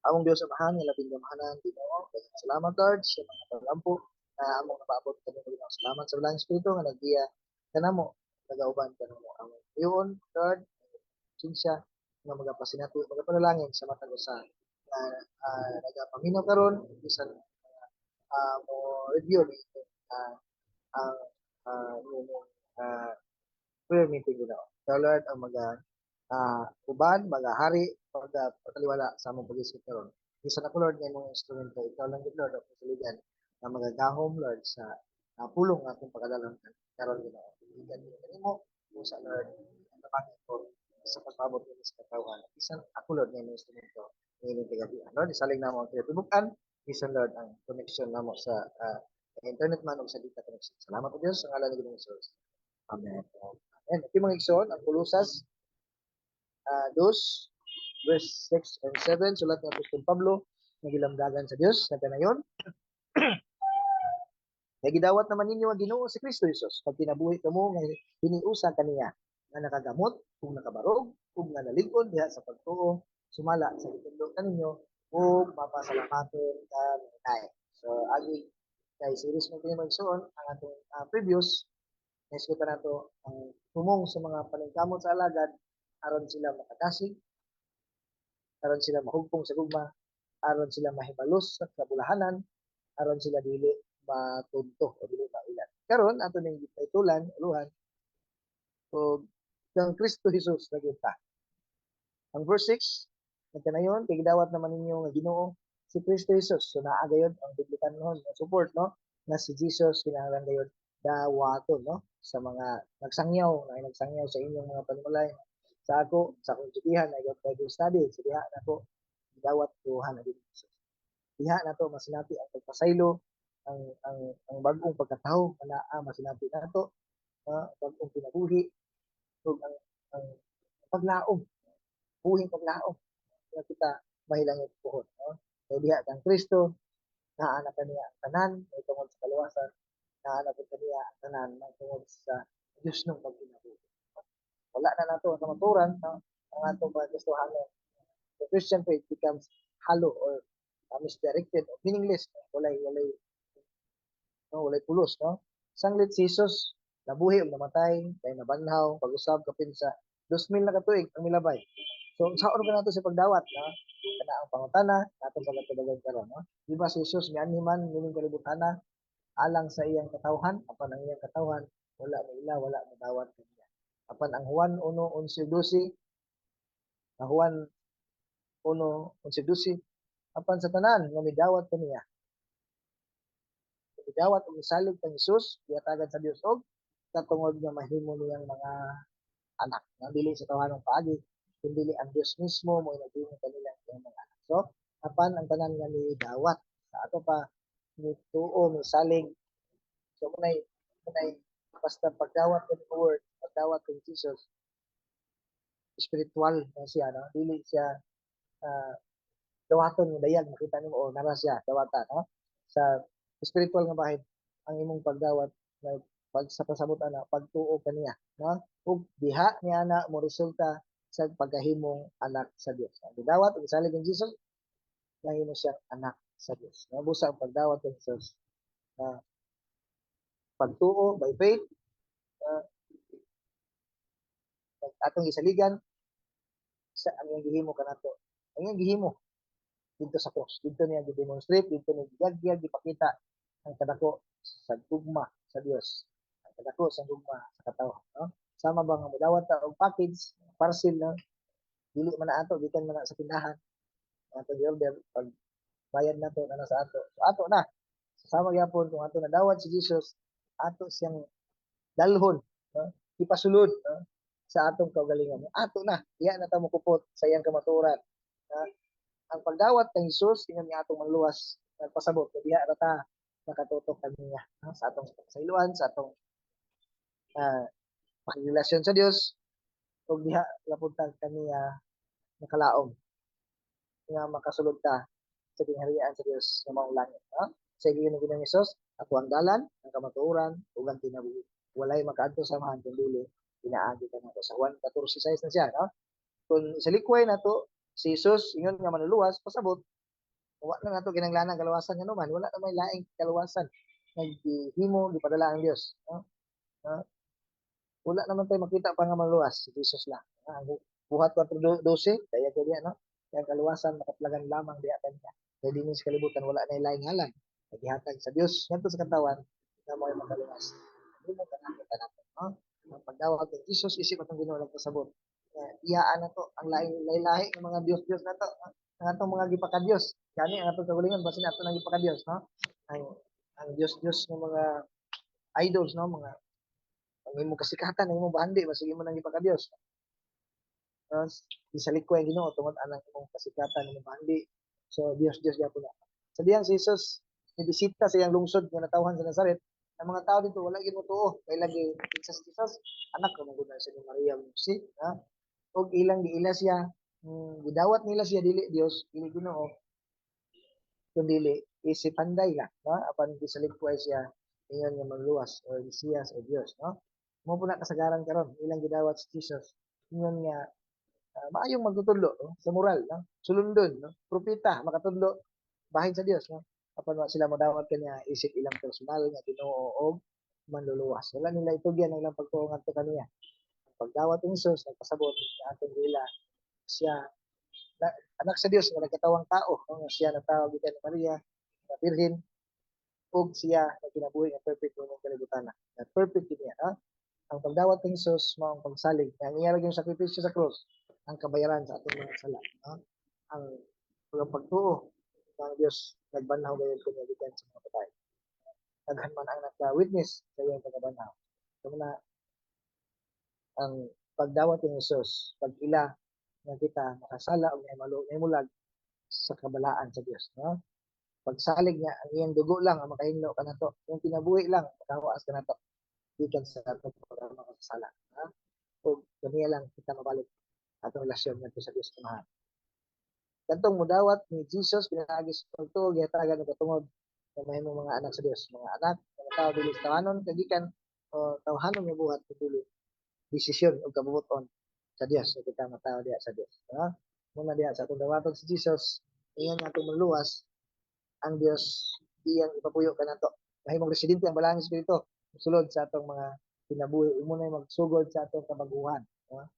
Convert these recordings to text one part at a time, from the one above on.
Among Diyos Amahan, nga labing gamhanan, Ginoo, daghang salamat, Lord, sa mga pagampo na among napaabot kanimo, Ginoo. Salamat sa Balaang Espiritu nga naggiya kanamo, nagauban kanamo. Among hiuon, Lord, sinsya nga magapasinati, magapanalangin sa matag usa nga nagapaminaw karon, bisan mo review ni ang prayer meeting, Ginoo. Ikaw, Lord, ang maga uban, magahari, pagpataliwala sa among pag-isip karon. Bisan ako, Lord, nga imong instrumento, ikaw lang gid, Lord, ang saligan nga magagahom, Lord, sa pulong nga akong pagkadalon karon, Ginoo. Igan kanimo usa, Lord, ang tabangin ko sa pagpaabot nini sa katawhan. Bisan ako, Lord, nga imong instrumento ngayong gabi. Lord, isalig namo ang tibukan, bisan, Lord, ang connection namo sa internet man o sa data connection. Salamat o Diyos sa ngalan ni Ginoong Jesus. Amen. Amen. Okay, mga igsoon, ang Kolosas 2 verse 6 and 7, sulat ni Apostol Pablo nga gilamdagan sa Dios, nagkanayon. "Kay gidawat naman ninyo ang Ginoo si Kristo Jesus pag kinabuhi kamo nga hiniusa kaniya nga nakagamot ug nakabarog ug nga nalig-on diha sa pagtuo sumala sa gitudlo kaninyo ug mapasalamaton kanunay." So agi kay series mo kini, mga igsoon, ang atong previous naisgutan nato ang tumong sa mga paningkamot sa alagad aron sila makadasig, aron sila mahugpong sa gugma, aron sila mahibalos sa kabulahanan, aron sila dili matunto o dili mailan. Karon ato ning gitaitulan uluhan og kang Kristo Jesus na gyud ta. Ang verse 6 nagkanayon, "Kay gidawat naman ninyo nga Ginoo si Kristo Jesus." So naa gayod ang biblikanhon nga support, no, nga si Jesus kinahanglan gayod dawaton, no, sa mga nagsangyaw na nagsangyaw sa inyong mga panimalay. Sa ako, sa akong tsugihan, I got Bible study. So diha nako gidawat tuhan na Jesus. Diha nato masinati ang pagpasaylo, ang bag-ong pagkatawo nga naa masinati nato, bag-ong kinabuhi ug ang paglaom, buhing paglaom nga kita mahilangit puhon, no? Kay diha kang Kristo naa na kaniya ang tanan may tungod sa kaluwasan, naa na pud kaniya ang tanan may tungod sa Dios nung pagkinabuhi. Wala na nato ang kamaturan, no? Ang atong pagkagustuhanon. The Christian faith becomes hollow or misdirected or meaningless, no? Walay, no, walay pulos, no? Sanglit si Jesus nabuhi ug namatay kay nabanhaw pag-usab kapin sa 2000 na katuig ang milabay. So saon ba nato sa pagdawat, no? Kana ang pangutana natong pagatubagan karon, no? Di ba si Jesus mianhi man nining kalibutana alang sa iyang katawhan, apan ang iyang katawhan wala moila, wala modawat kaniya? Apan ang Juan 1:11-12, ang Juan 1:11-12, apan sa tanan nga midawat kaniya, midawat ug misalig kang Jesus, gihatagan sa Dios og katungod nga mahimo niyang mga anak. Nga dili sa tawhanong paagi, kundi ang Dios mismo mo naghimo kanila iyang mga anak. So, apan ang tanan nga midawat sa ato pa, mituo, misalig. So munay basta pagdawat ng word, pagdawat kang Jesus, spiritual na siya, no? Dili siya dawaton nga dayag makita nimo o nara siya dawata, no? Sa spiritual nga bahin, ang imong pagdawat na pag sa pasabot ana pagtuo kaniya, no, ug diha niya na mo resulta sa pagkahimong anak sa Dios. Ang gidawat ug salig kang Jesus, nahimo siya anak sa Dios, no? Busa ang pagdawat kang Jesus na pagtuo by faith, atong gisaligan sa ang iyang gihimo kanato. Ang iyang gihimo didto sa cross. Didto niya gi-demonstrate, didto niya giyagyag, gipakita ang kadako sa gugma sa Dios. Ang kadako sa gugma sa katawhan, no? Sama ba nga modawat ta og package, parcel, no? Dili man na ato, gikan man na sa tindahan. Ato gi-order, pag bayad nato na sa ato. So ato na. So, sama gyapon kung ato nadawat si Jesus, ato siyang dalhon, no? Ipasulod, no, sa atong kaugalingon. Ato na, diha na ta mokupot sa iyang kamatuoran. No? Ang pagdawat kang Jesus, ingon nga atong manluwas, nagpasabot, diha ra ta nakatutok kaniya, no? Sa atong pasayloan, sa atong pakirelasyon sa Dios, ug diha lapod ta kaniya nakalaom nga makasulod ta sa gingharian sa Dios nga maong langit, no? Sa giingon ni Ginoong Hesus, "Ako ang dalan, ang kamatuoran, ug ang kinabuhi. Walay makaadto sa Amahan kun dili pinaagi kanako." Sa Juan 14:6 na siya, no? Kung isalikway nato si Jesus ingon nga manluluwas, pasabot Wa na nato kinahanglan ang kaluwasan ngano man wala na may laing kaluwasan nga gihimo, gipadala ang Dios, no? No? Wala naman tayo makita pa nga maluwas, si Jesus lang. Ah, ang Buhat 4:12 kaya kaya, no? Kaya ang kaluwasan makaplagan lamang diha kaniya. Kay dinhi sa kalibutan wala na laing ngalan nga gihatag sa Dios ngadto sa katawan nga mao'y makaluwas. Himo ka nato, no? Ang pagdawat kay Jesus isip atong Ginoo nagpasabot nga iyaan na to ang laing lahi ng mga Dios-Dios nato, no? Ang atong mga gipakadiyos. Gani ang atong kaugalingon basin ato nang gipakadiyos, no? Ang Dios-Dios ng mga idols, no? Mga ang imong kasikatan, ang imong bahandi, basig imo nang gipakadiyos. Tapos, gisalikway ang Ginoo tungod anang imong kasikatan, imong bahandi. So, Dios Dios gyapon na. Sa diyang si Jesus nibisita sa iyang lungsod nga natawhan sa Nazaret, ang mga tao dito wala gyud motuo kay lagi sa si Jesus anak ra man gud na siya ni Maria ug Jose, ha? Og ilang giila siya, gidawat nila siya dili Dios, dili Ginoo, kundi isip panday lang, no? Apan gisalikway siya ingon nga manluwas or Mesiyas o Dios, no? Mao po na kasagaran karon ilang gidawat si Jesus ingon nga maayong magtutudlo, no? Sa moral, no? Sulundon, no? Propeta, makatudlo bahin sa Dios, no? Apan wa sila modawat kaniya isip ilang personal nga Ginoo og manluluwas. Wala nila itugyan ang ilang pagtuo ngadto kaniya. Ang pagdawat ni Jesus nagpasabot nga atong giila siya na, anak sa Dios nga nagkatawang tao, no? Nga siya natawo gikan ni Maria nga birhen ug siya nagkinabuhi nga perfect ng kalibutan. Na perfect niya, no? Ang pagdawat ni Jesus mao ang pagsalig nga ang iya ra gyud sakripisyo sa krus ang kabayaran sa atong mga sala, no? Ang pagtuo ng Dios nagbanhaw gayud kaniya gikan sa mga patay. Daghan man ang naka-witness sa iyang pagkabanhaw. So na ang pagdawat ni Jesus, pag-ila nga kita makasala o nahimulag sa kabalaan sa Dios, no? Pagsalig niya, ang iyang dugo lang ang makahinlo kanato. Yung kinabuhi lang makawaas kanato gikan sa atong pagkamakasala, ha? O kaniya lang kita mabalik atong relasyon ngadto sa Dios Amahan. Kadtong mudawat ni Jesus pinaagi sa pagtuo, gihatagan og katungod nga mahimong mga anak sa Dios, mga anak nga tao dili sa tawanon kagikan o tawhanon nga buhat kundi desisyon ug kabubuton sa Dios nga kita matawo diha sa Dios, ha? Muna diha sa atong dawaton si Jesus ingon nga atong manluwas, ang Dios iyang ipapuyo kanato. Mahimong residente ang Balaang Espiritu sulod sa atong mga kinabuhi. Imo na magsugod sa atong kabaguhan, no?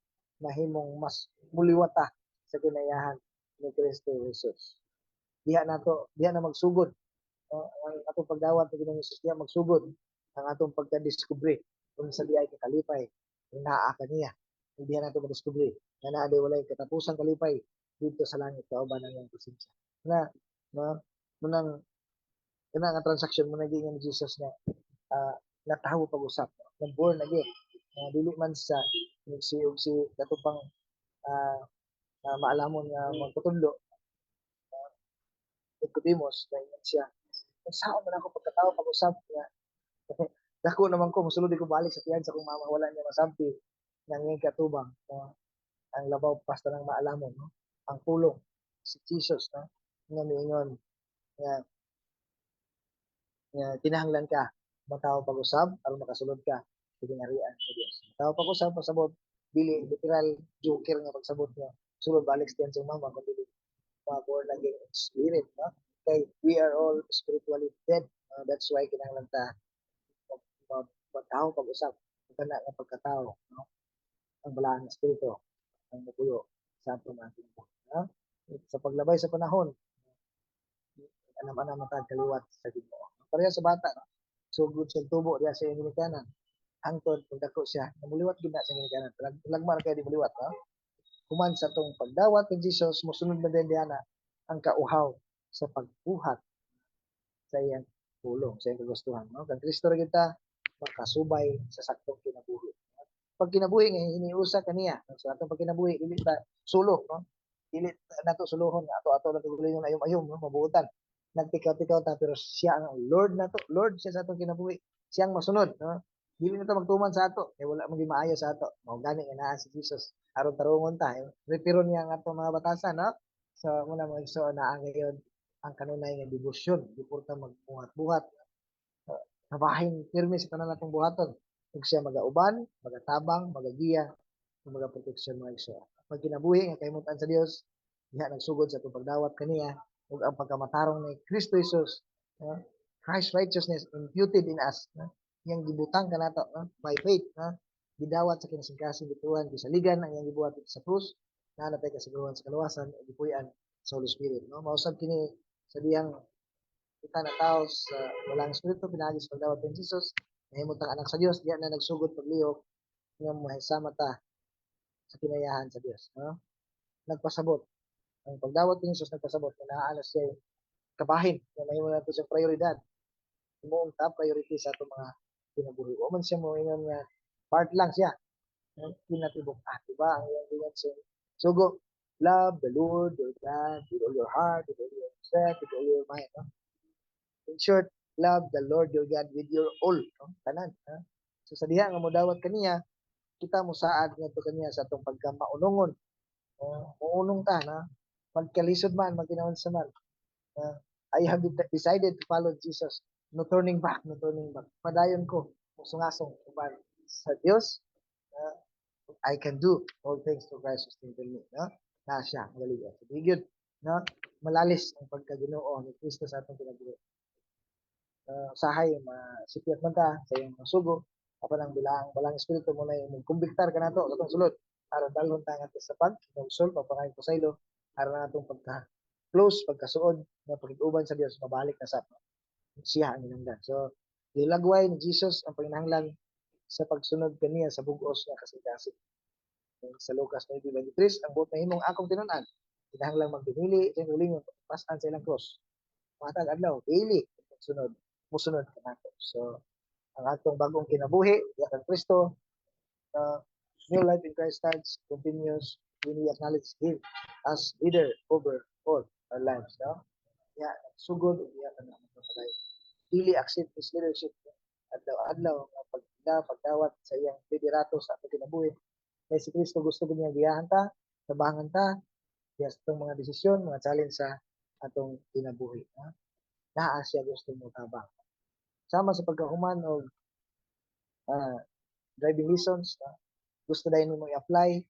Mahimong mas muliwata sa kinayahan ni Kristo Jesus. Diha nato, diha na magsugod, no? Ang atong pagdawat ni Ginoong Jesus, diha magsugod ang atong pagka-discover kung sa diay kakalipay kung naa kaniya. Diha nato madiskubre nga naa day walay katapusang kalipay dito sa langit kauban ang iyang presensya. Na, no, munang kana nga transaction mo naging ni Jesus nga natawo pag-usap, no? Born again. Dili man sa si og si kato pang maalamon nga magpatudlo, Nicodemus, kay siya, "Unsaon man ako pagkatawo pag-usab nga dako naman ko, mosulod ko balik sa tiyan sa akong mama?" Wala niya masampi nang iyang katubang, no? Ang labaw pa sa tanang maalamon, no? Ang pulong si Jesus, no, nga miingon nga kinahanglan ka matawo pag-usab aron makasulod ka sa gingharian sa Dios. Matawo pag-usab, pasabot dili literal joker nga pagsabot nga sulod balik sa tiyan sa mama, kundi ma born again in spirit, no? Kay we are all spiritually dead, no? That's why kinahanglan ta magtao pag-usab kana nga pagkatao, no? Ang Balaang Espiritu ang mupuyo sa atong mga kinabuhi, no? Sa paglabay sa panahon, anam-anam matag kaliwat sa Ginoo. Pareha sa bata, no? Sugod siya tubo diha sa iyang ginikanan. Hangtod pagdako siya, namuliwat gid na sa ginikanan. Lagmar kay di muliwat, no? Human sa atong pagdawat ni Jesus, mosunod na din diha na ang kauhaw sa pagbuhat sa iyang pulong, sa iyang kagustuhan, no? Kang Kristo ra kita makasubay sa saktong kinabuhi. Pag kinabuhi nga hiniusa kaniya, no? Sa atong pagkinabuhi dili ta sulo, no? Dili nato suluhon nga ato-ato lang kaugalingon ayom-ayom, no? Mabuotan. Nagtikaw-tikaw ta pero siya ang Lord nato, Lord siya sa atong kinabuhi. Siya ang masunod, no? Dili na ta magtuman sa ato, kay wala man gyud maayo sa ato. Mao gani nga naa si Jesus aron tarungon ta. Eh. Repiro niya ang atong mga batasan, no? So muna mga igsoon, naa ngayon ang kanunay nga debosyon, di purta magbuhat-buhat. Trabahin pirmi sa tanan natong buhaton. Ug siya magauban, magatabang, magagiya, ug magaproteksyon, mga igsoon. Pag kinabuhi nga kaimutan sa Dios, diha nagsugod sa atong pagdawat kaniya, Ug ang pagkamatarong ni Kristo Jesus, no? Christ's righteousness imputed in us, no? Iyang gibutang kanato, no? By faith, no? Gidawat sa kinasingkasing gituan, gisaligan ang iyang gibuhat sa krus, naa na tay kasiguruhan sa kaluwasan ug gipuy-an sa Holy Spirit, no? Mao usab kini sa diyang kita na tao sa Balaang Espiritu pinaagi sa pagdawat ni Jesus, nahimo tang anak sa Dios, diya na nagsugod paglihok nga mahisama ta sa kinayahan sa Dios, no? Nagpasabot ang pagdawat ni Jesus, nagpasabot nga naa na siya kabahin nga mahimo nato siyang prioridad, himuong top priority sa atong mga kinabuhi. Wa man siya moingon nga part lang siya ng kinatibuk-an, di ba? Ang iyang ingon sa sugo, "Love the Lord your God with all your heart, with all your strength, with all your mind," no? In short, love the Lord your God with your all, no? Tanan, ha? So sa diha nga modawat kaniya, kita mo saad ngadto kaniya sa atong pagkamaunongon, no? Muunong ta na magkalisod man, magkinaunsa man. I have decided to follow Jesus. No turning back, no turning back. Padayon ko, musungasong uban sa Dios. I can do all things through Christ who strengthens me. No? Na siya, magaling. So, di gyud, no? Malalis ang pagkaginoo ni Kristo sa atong kinabuhi. Sahay, masipyat man ta sa iyang mga sugo, apan ang bilang Balaang Espiritu mao na yung kumbiktar kanato sa atong sulod aron dalhon ta ngadto sa pag hinulsol, pagpangayo pasaylo, aron ang atong pagka close, pagkasuod nga pakig-uban sa Dios mabalik na sa siya ang hinungdan. So gilagway ni Jesus ang panginahanglan sa pagsunod kaniya sa bug-os nga kasing-kasing. Sa Lucas 9:23, "Ang buot mahimong akong tinun-an, kinahanglan magdumili sa iyang pas-an sa ilang cross." Matag adlaw, daily, pagsunod, musunod kanato. So, ang atong bagong kinabuhi, diha kang Kristo, new life in Christ starts, continues, when we acknowledge Him as leader over all our lives. No? Diha, sugod, ug diha ka na magpapadayon. Dili accept His leadership. Adlaw-adlaw, nga pagda, pagdawat sa iyang liderato sa atong kinabuhi. Kay si Kristo gusto niya giyahan ta, tabangan ta, diha sa atong mga desisyon, mga challenge sa atong kinabuhi. Ha? Naa siya gusto mo tabang. Sama sa pagkahuman og driving lessons, no? Gusto dayon nimo i-apply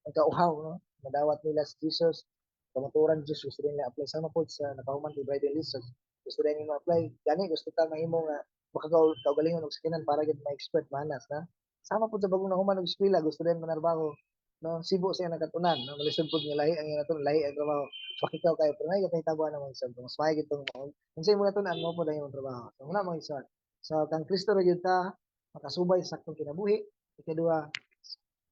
ang kauhaw, no? Madawat nila si Jesus, kamatuoran ni Jesus, gusto nila i-apply. Sama pod sa nakahuman og driving lessons, gusto dayon nimo apply. Gani gusto ta mahimo nga makakaugalingon og sakyanan para gid ma-expert manas na. Sama pod sa bagong nahuman og eskwela, gusto din manarbaho, no? Sibo siya nakatunan, no? Malisod pod nga lahi ang iyang natunan, lahi ang trabaho. Pakikaw kayo, pero ngay kahitabo na mga igsoon. Mas maayo gitong unsay mo natunan mo pod ang imong trabaho. So muna, mga igsoon. So kang Kristo ra gyud ta makasubay sa saktong kinabuhi. Ikaduha,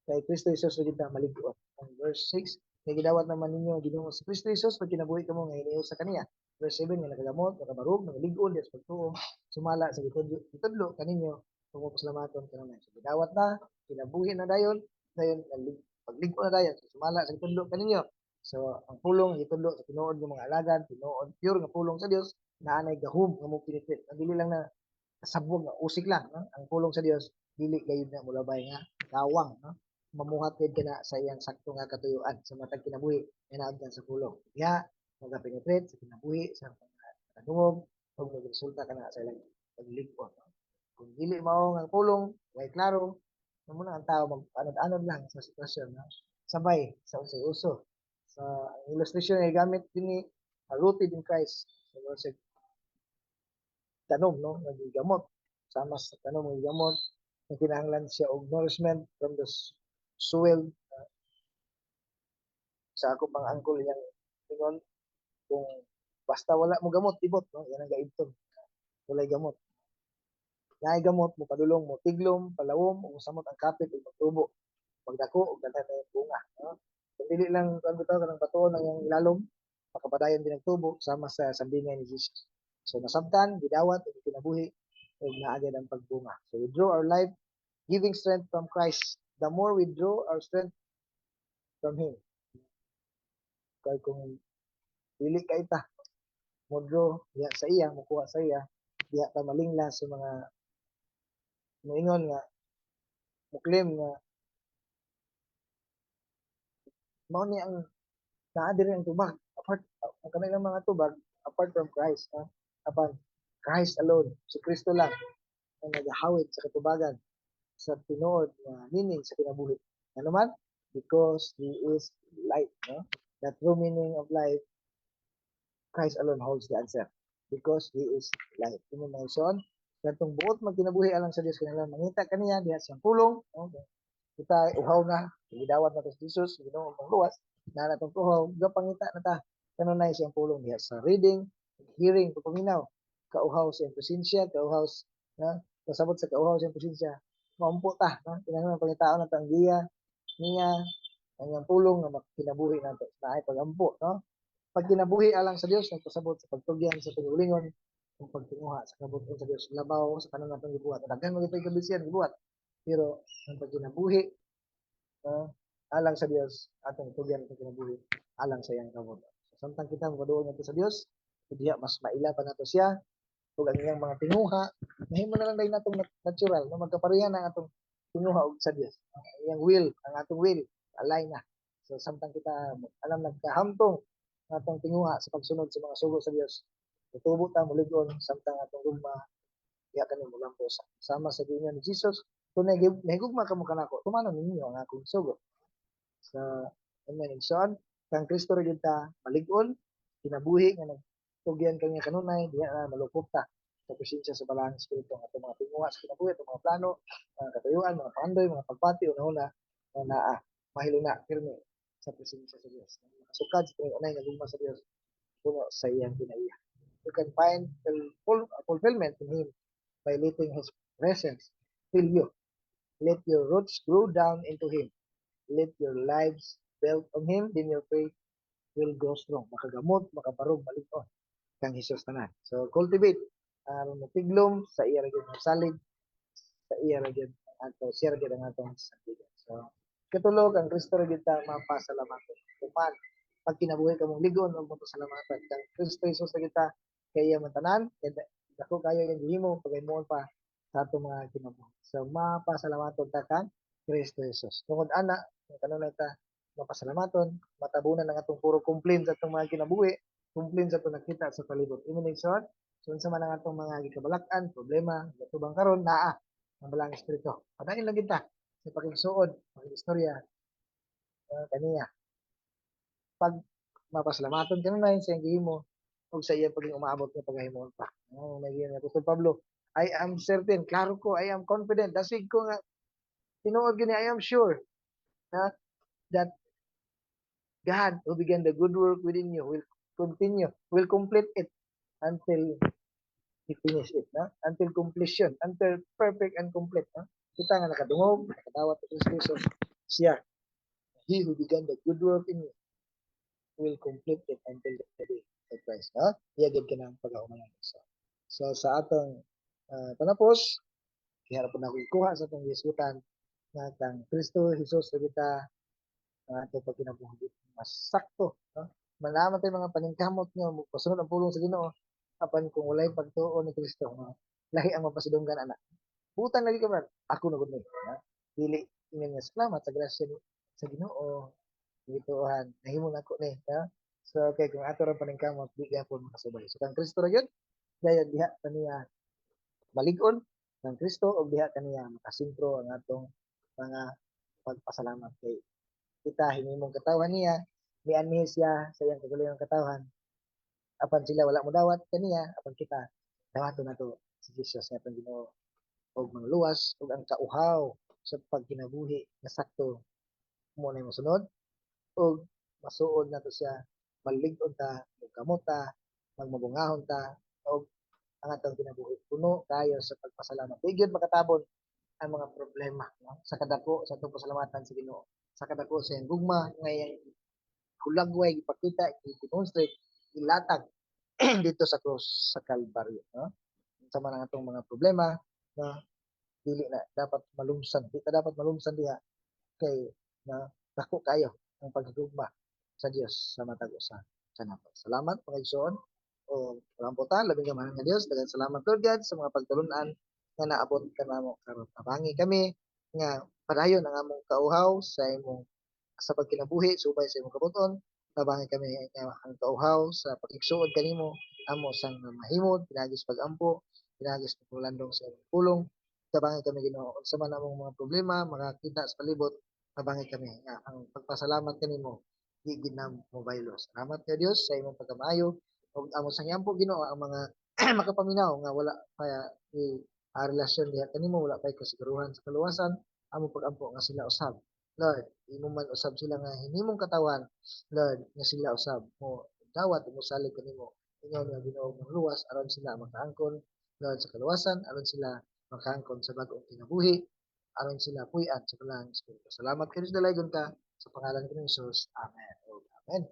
kay Kristo Jesus ra gyud ta malig-on. Ang verse 6, "Kay gidawat naman ninyo Ginoo si Kristo Jesus pag kinabuhi kamo nga hiniusa sa kaniya." Verse 7, "Nga nakagamot, nakabarog, nagalig-on diha sa pagtuo, sumala sa gitudlo kaninyo kung pasalamaton kanunay." So gidawat na, kinabuhi na dayon, dayon paglig-on na dayon, so, sumala sa gitudlo kaninyo. So ang pulong gitudlo sa tinuod nga mga alagad, tinuod pure nga pulong sa Dios, naa nay gahom nga mo penetrate. Ang dili lang na sabwag nga usik lang, no? Ang pulong sa Dios dili gayud na mulabay nga kawang, no? Mamuhat gid kana sa iyang sakto nga katuyuan sa matag kinabuhi nga naabtan sa pulong. Diha magapenetrate sa kinabuhi sa mga nakadungog ug magresulta kana sa ilang paglig-on, no? Kung dili mao nga pulong, way klaro, mao na ang tao mag-anod-anod lang sa sitwasyon, no? Sabay sa unsay uso. Sa ang illustration nga gamit dinhi, rooted in Christ. So, sa tanom, no, nga gigamot, sama sa tanom nga gigamot, nga kinahanglan siya og nourishment from the soil. Sa ako pang angkol, iyang ingon, kung basta wala mo gamot, ibot, no, yan ang gaibton. Walay gamot. Naay gamot, mo padulong, mo tiglom, palawom, ug samot ang kapit ug magtubo. Magdako ug daghan na bunga, no? Kung dili lang kuan bitaw kanang batuon ang iyang ilalom, makapadayon din ang tubo sama sa sambingay ni Jesus. So nasabtan, gidawat ug kinabuhi ug naa gyud ang pagbunga. So we draw our life giving strength from Christ. The more we draw our strength from Him. Kay kung dili kay ta mo draw diha sa iya, mokuha sa iya, diha ta malingla sa mga moingon nga mo-claim nga mao ni ang naa diri ang tubag apart ang kanilang mga tubag apart from Christ, no? Apan Christ alone, si Kristo lang ang nagahawid sa katubagan sa tinuod nga meaning sa kinabuhi. Ano man? Because He is light, no? The true meaning of life. Christ alone holds the answer because He is life. Imo mga igsoon, katong buot magkinabuhi alang sa Dios, kinahanglan mangita kaniya diha siyang pulong. Okay. Kita uhaw na, gidawat na to si Jesus, Ginoo mong luwas, na natong uhaw, gapangita na ta kanunay siyang pulong diha sa reading, hearing, pagpaminaw, kauhaw sa iyang presensya, kauhaw na kasabot sa kauhaw sa iyang presensya, maumpo ta, no? Kinahanglan pangitaon na ang giya niya, ang iyang pulong nga makinabuhi nato. Naay pagampo, no? Pag kinabuhi alang sa Dios nagpasabot sa pagtugyan sa kaugalingon ug pagtinguha sa kabut-on sa Dios labaw sa tanan natong gibuhat. Daghan man gyud kabisihan gibuhat. Pero ang pagkinabuhi, no, alang sa Dios, atong tugyan ang kinabuhi alang sa iyang kabut-on. So, samtang kita mopaduol ngadto sa Dios, diha mas maila pa nato siya ug ang iyang mga tinguha, mahimo na lang dahil natong natural, no, magkapareha na ang atong tinguha og sa Dios. Ang iyang will, ang atong will, align na. So samtang kita alam nagkahamtong ang atong tinguha sa pagsunod sa mga sugo sa Dios, mutubo ta, mulig-on samtang atong gugma diha kani molambo sa sama sa giingon ni Jesus, "Kung nahigugma kamo kanako, tumanon ninyo ang akong sugo." So, amen. Igsoon, kang Kristo ra gyud ta malig-on, kinabuhi nga nagtugyan kanya kanunay, diha na malukop ta sa presensya sa Balaang Espiritu ang atong mga tinguha sa kinabuhi, atong mga plano, mga katuyuan, mga pangandoy, mga pagpati, una-una, nga naa, mahiluna, pirmi sa presensya sa Dios. Makasukad sa unay nga gugma sa Dios, puno sa iyang kinaiya. You can find full fulfillment in Him by letting His presence fill you. Let your roots grow down into Him. Let your lives built on Him, then your faith will grow strong. Makagamot, makabarog, malig-on kang Jesus tanan. So cultivate aron motiglom sa iya ra gyud salig, sa iya ra gyud ato, siya ra gyud ang atong sandigan. So katulog, ang Kristo ra gyud ta mapasalamatan. Upan pag kinabuhi kamong ligon ug mapasalamatan kang Kristo Jesus ra gyud ta kay iya man tanan, kay dako kayo iyang gihimo pagaymoon pa sa atong mga kinabuhi. So mapasalamaton ta kang Kristo Jesus. Tungod ana, kung kanunay ta mapasalamaton, matabunan ang atong puro complain sa atong mga kinabuhi, complain sa atong nakita sa palibot. Imo ni igsoon, so unsa man ang atong mga gikabalak-an, problema, gatubang karon, naa ang Balaang Espiritu. Padayon lang kita sa pakigsuod, pakig-istorya kaniya. Pag mapasalamaton kanunay sa iyang gihimo ug sa iyang paging umaabot nga pagahimon pa. Oh, may ni Apostol Pablo, "I am certain," klaro ko, "I am confident," dasig ko nga tinuod gini, "I am sure na that God who began the good work within you will continue, will complete it until He finish it, no? Until completion, until perfect and complete, no?" Kita nga nakadungog, nakadawat sa Kristo Jesus, siya, He who began the good work in you will complete it until the day of Christ, no? Iya gyud kanang pagahumayan. So sa atong panapos, kaya po na ako ikuha sa atong gisgutan nga kang Kristo Jesus ra kita ang atong pagkinabuhi mas sakto, no? Malaman tayo mga paningkamot nga mopasunod ang pulong sa Ginoo, apan kung walay pagtuo ni Kristo, no? Lahi ang mapasidunggan ana. Butan lagi ka, brad, ako na gud ni, no? Dili ingon nga salamat sa grasya ni sa Ginoo, gituohan nahimo nako ni, no? So okay, kung ato ra paningkamot, di gyapon makasubay. So kang Kristo ra gyud, dayon diha kaniya malig-on kang Kristo ug diha kaniya makasentro ang atong mga pagpasalamat kay kita hinimong katawhan niya, mianhi siya sa iyang kaugalingong katawhan, apan sila wala modawat kaniya, apan kita dawaton nato si Jesus nga atong Ginoo ug mangluwas, ug ang kauhaw sa pagkinabuhi nga sakto mo na mosunod ug masuod nato siya, malig-on ta, gamot ta, magmabungahon ta ug ang atong kinabuhi puno kayo sa pagpasalamat. Di gyud makatabon ang mga problema, no? Sa kadako sa atong pasalamatan sa Ginoo, sa kadako sa iyang gugma nga iyang hulagway gipakita, i-demonstrate, ilatag dito sa cross sa Kalbaryo, no? Unsa man ang atong mga problema, no, dili na dapat malumsan, di ta dapat malumsan diha kay na dako kayo ang paghigugma sa Dios sa matag usa kanato. Salamat, mga igsoon. O palamputan, labing gamhanan nga Dios, daghang salamat, Lord God, sa mga pagtulunan nga naabot kanamo karon. Tabangi kami nga padayon ang among kauhaw sa imong sa pagkinabuhi subay sa imong kabut-on. Tabangi kami nga ang kauhaw sa pakigsuod kanimo amo sang mahimod pinaagi sa pag-ampo, pinaagi sa paglandong sa imong pulong. Tabangi kami, Ginoo, unsa man among mga problema makakita sa palibot, tabangi kami nga ang pagpasalamat kanimo di gid na mobaylo. Salamat nga Dios sa imong pagkamaayo. Ug amo sang giampo, Ginoo, ang mga makapaminaw nga wala pa relasyon diha kanimo, wala pa kasiguruhan sa kaluwasan, amo pag-ampo nga sila usab, Lord, imo man usab sila nga hinimong katawan, Lord, nga sila usab mo dawat mo salig kanimo ingon nga Ginoo mong luwas aron sila makaangkon, Lord, sa kaluwasan, aron sila makaangkon sa bag-ong kinabuhi, aron sila puy-an sa Balaang Espiritu. Salamat kay Dios, dalaygon ka sa pangalan ni Jesus. Amen. Amen.